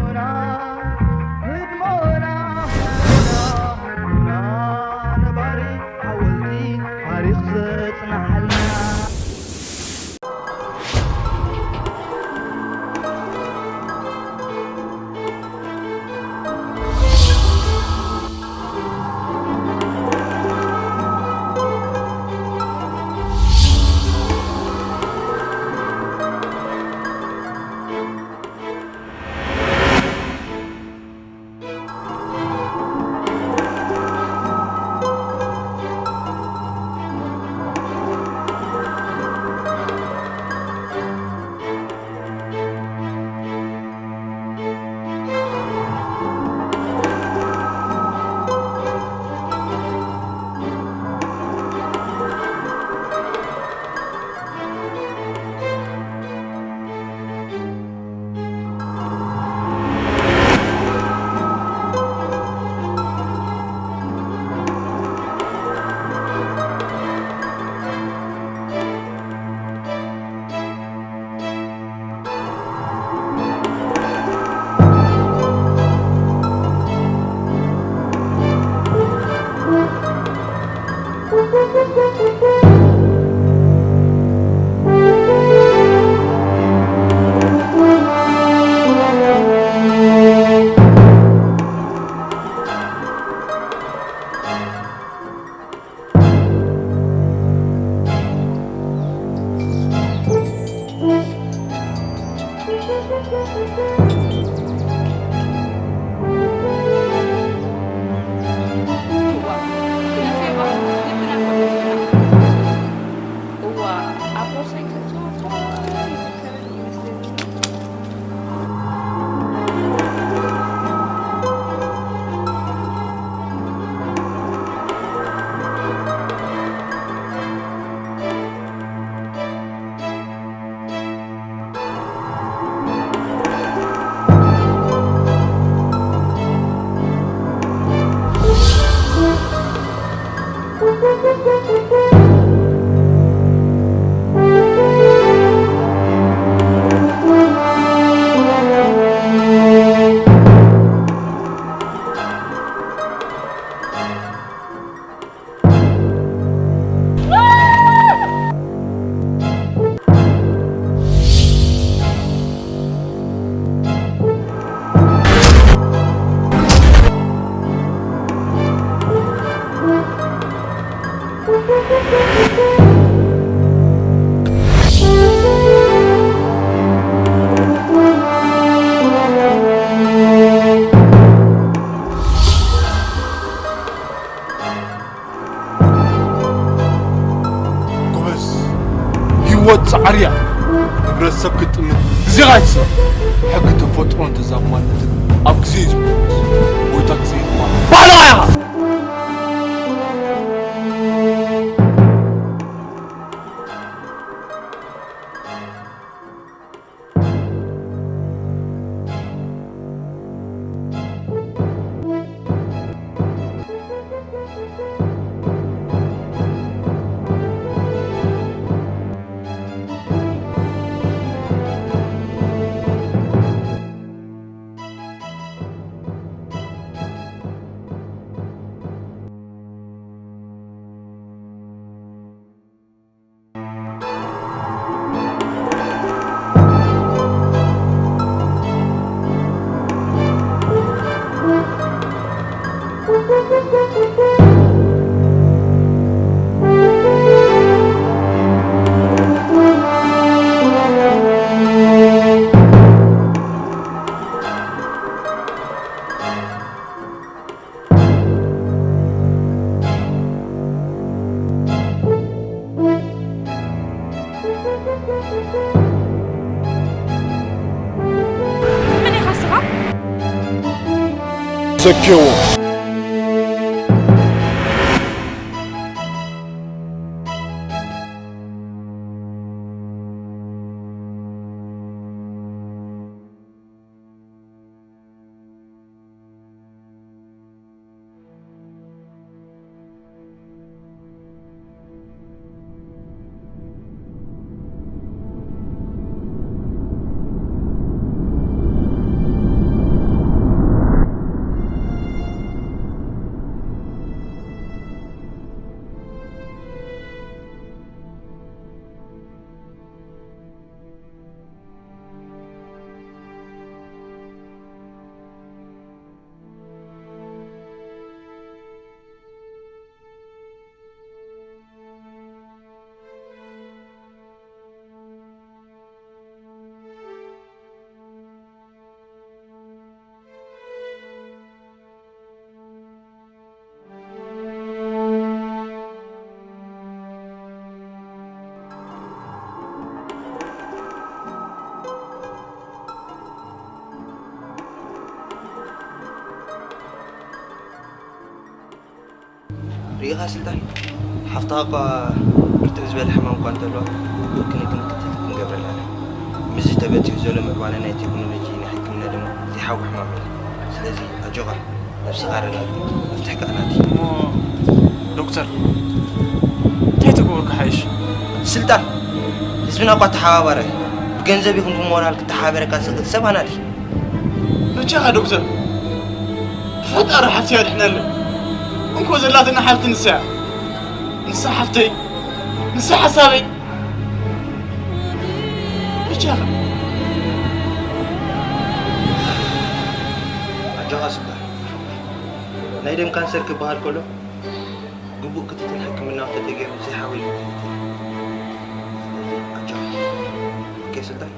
ህድሞና፣ ህድሞና፣ ህድሞና፣ ነባሪ ሓወልቲ ታሪኽ ዘጽንሓልና። ጎበዝ፣ ህይወት ጻዕሪ እያ። ንብረት ሰብ ክትጥምን ግዜኻ ኣይትስእ። ሕጊ ተፈጥሮን ተዛማድነትን ኣብ ግዜ እዩ ዝምርኮስ። ጎይታ ግዜ ድማ ባዕልኻ ኢኻ። መን ኢኻ ንስኻ? ዘኬዎ። ርኢኻ ስልጣን፣ ሓፍትኻ እኳ ብርትዕ ዝበለ ሕማም እኳ እንተለዋ፣ ግቡእ ክንክን ክትትል ክንገብረላ ኢና። ምስዚ ተበጺሑ ዘሎ ምዕባለ ናይ ቴክኖሎጂ ናይ ሕክምና ድማ ዘይሓዊ ሕማም የለን። ስለዚ ኣጆኻ፣ ነብስኻ ኣረጋግእ፣ መፍትሒ ከኣ ናትይ። እሞ ዶክተር፣ እንታይ ተገብርካ ሓይሽ? ስልጣን፣ ህዝብና እኳ ተሓባባራይ፣ ብገንዘብ ይኹን ብሞራል ክተሓባበረካ ዝኽእል ሰብ ኣና ድዩ? በጃኻ ዶክተር፣ ብፈጣሪ ሓፍቲ ኣድሕነለይ። እንኮ ዘላትና ሓፍቲ ንሳ እያ። ንሳ ሓፍተይ፣ ንሳ ሓሳበይ። በጃኻ። ኣጆኻ ስኳር። ናይ ደም ካንሰር ክበሃል ከሎ፣ ግቡእ ክትትል ሕክምና እንተተገይሩ ዘይሓወይ ይመውት እዩ። ስለዚ ኣጆኻ። ኦኬ ስልጣን።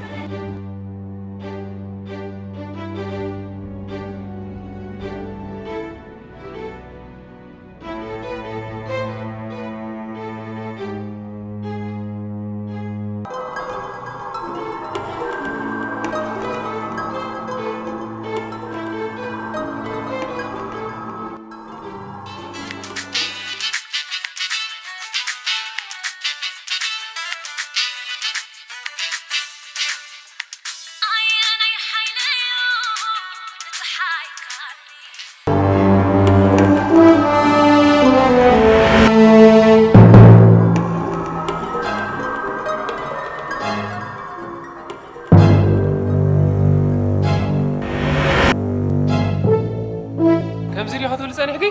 ከምዚ ዲኻ ትብል ጸኒሕኪ?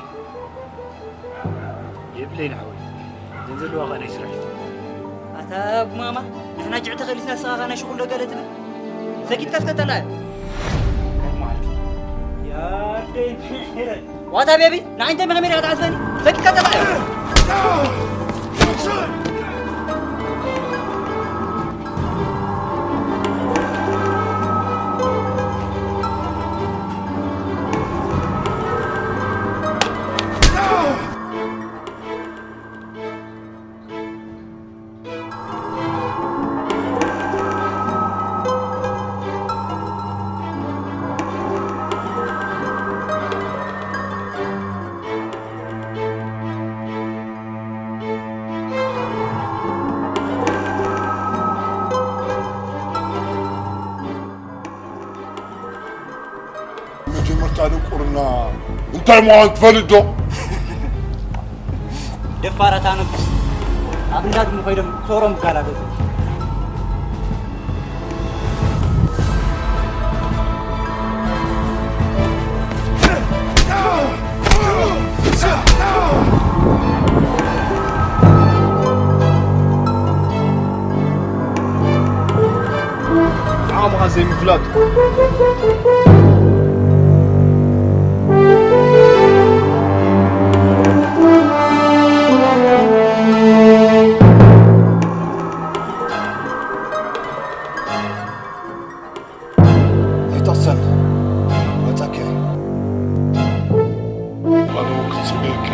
የብለይን ሓወይ፣ እዘን ዘለዋ ኸኣ ናይ ስራሕ። ኣታ ጉማማ፣ ንሕና ጅዕ ተኸሊስና ንስኻ ኸኣ ናይ ሽኹል ደገለ ትብል? ሰኪትካ እስከ ጠላዮ። ናይ መዓልቲ። ያደይ ምሕረት። ዋታ ቤቢ፣ ንዓይ እንታይ መኸመይ ኢኻ ትዓዝበኒ? ሰኪትካ ጠላዮ። መጀመርታ ድንቁርና እንታይ ምዃኑ ትፈልጥ ዶ? ደፋራት ኣነብስ ኣብ እንዳ ድሙ ከይዶም ሶሮም ይጋላገሉ። ዓቕምኻ ዘይምፍላጥ። ኣይትቕሰን፣ መጻኪ። ኣነ እውን ክጽበየኪ።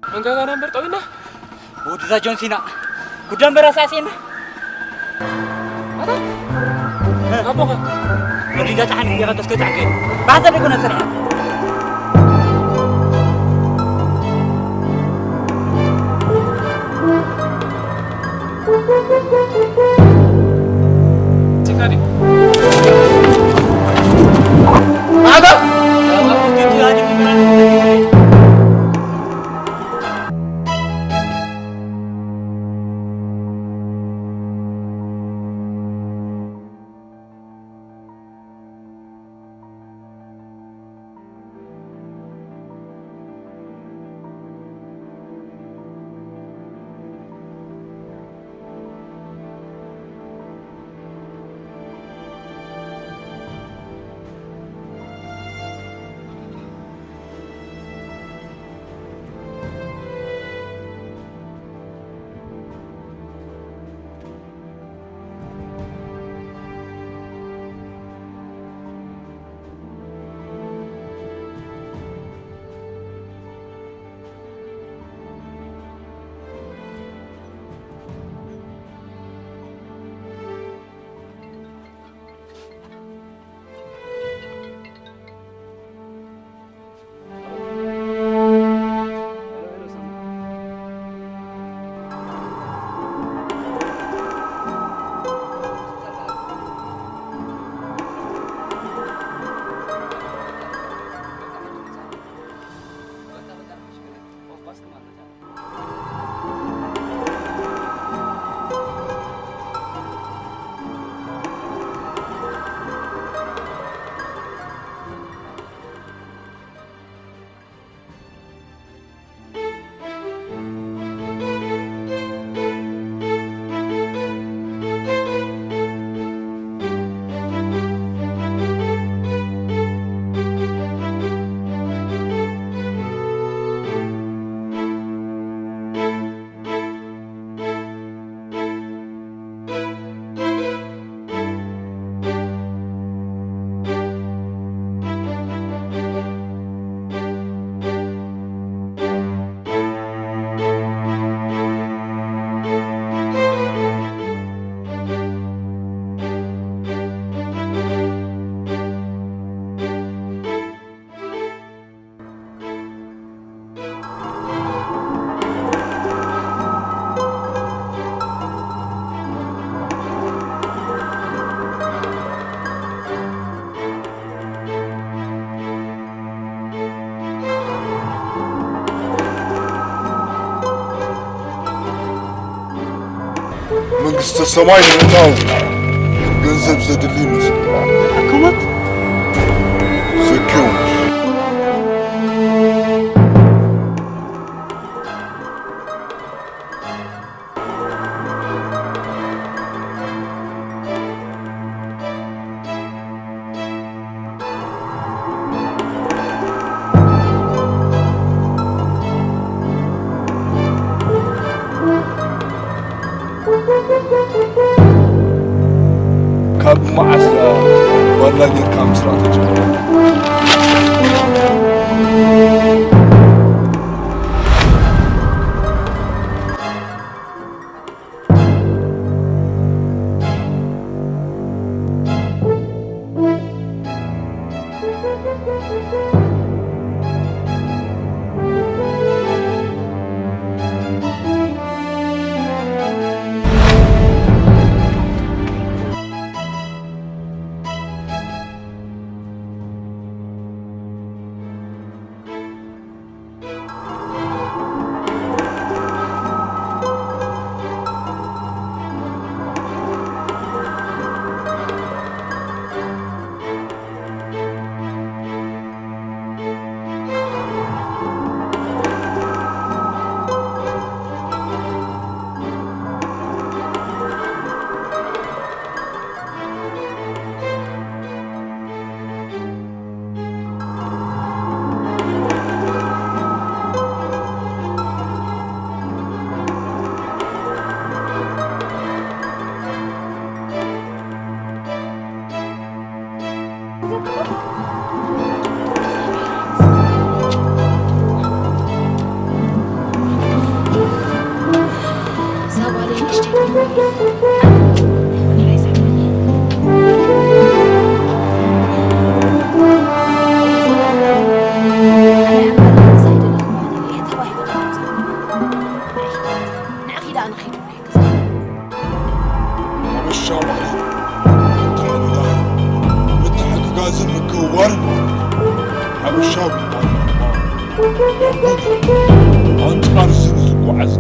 መንጋጋና እምበር ጠዊና። ወድዛ ጆን ሲና። ጉዳ እምበር ኣሳእሲና። ኣታ? ኣቦኻ? ወዲዳ ጣሕኒ ዲኻ ተስከ ጣሕከ። ባሕዘ ደጎ ነጽርያ። መንግስተ ሰማይ ንምእታው ገንዘብ ዘድሊ ይመስል። ኣከማት ዘኪዮስ። ካብ መዓስ ባላ ጌርካ ምስራሕ ተጀመረ? ሓበሻ ማለት ምትሕግጋዝን ምትሕግጋዝን ምክብባርን ማለት እዩ። ሓበሻ ምባል ድማ ኣንጻር እዚ ንዝጓዓዝ